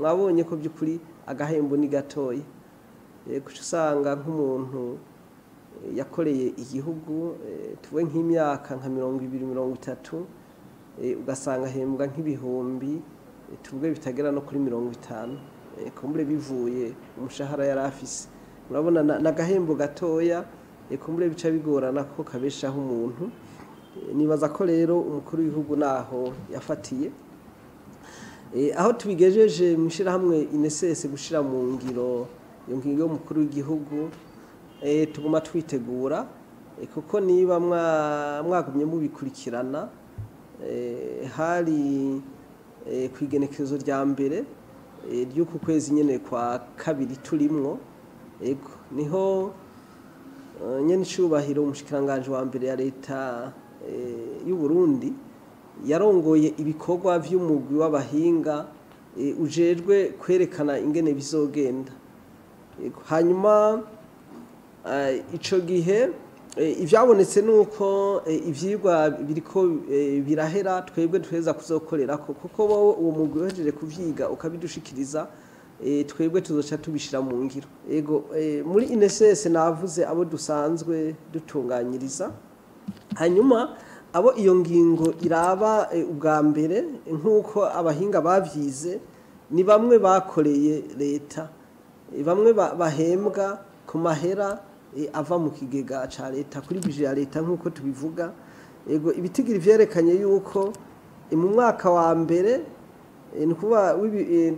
Mwabonye ko by'ukuri agahembo ni gatoya. Kuca usanga nk'umuntu yakoreye igihugu, tuwe nk'imyaka nka 20, 30, ugasanga ahembwa nk'ibihumbi, tuvuge, bitagera no kuri 50, kumbure bivuye umushahara yari afise. Murabona n'agahembo gatoya, kumbure bica bigorana ko kabeshaho umuntu. Nibaza ko rero umukuru w'igihugu naho yafatiye. Aho tubigejeje mu ishyirahamwe INSS gushira mu ngiro iyo ngingo y'umukuru w'igihugu, tuguma twitegura, kuko niba mwagumye mubikurikirana, hari ku igenekerezo rya mbere ry'uku kwezi nyene kwa kabiri turimwo, ego, niho nyene icubahiro umushikiranganji wa mbere ya leta y'u Burundi yarongoye ibikorwa vy'umugwi w'abahinga ujejwe kwerekana ingene bizogenda. Ego, hanyuma ico gihe ivyabonetse nuko ivyigwa biriko birahera, twebwe tuheza kuzokorerako, kuko wowe uwo mugwi uhejeje kuvyiga ukabidushikiriza, twebwe tuzoca tubishira mu ngiro. Ego, muri INSS navuze abo dusanzwe dutunganyiriza. Hanyuma abo iyo ngingo iraba ubwa mbere, nk'uko abahinga bavyize, ni bamwe bakoreye leta, bamwe bahembwa ku mahera ava mu kigega ca leta, kuri budget ya leta nk'uko tubivuga. Ego, ibitigiri vyerekanye yuko mu mwaka wa mbere, ni ukuvuga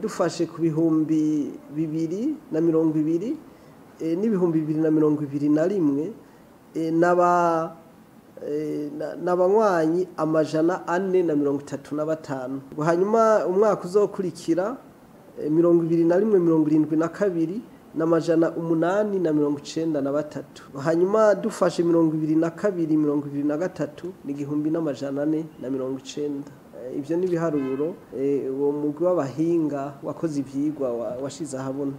dufashe ku 2020 n'2021, n'abanywanyi 435. Hanyuma umwaka uzokurikira, 21, 72, n'893. Hanyuma dufashe 22, 23, ni 1490. Ivyo ni ibiharuro uwo mugwi w'abahinga wakoze ivyigwa washize ahabona.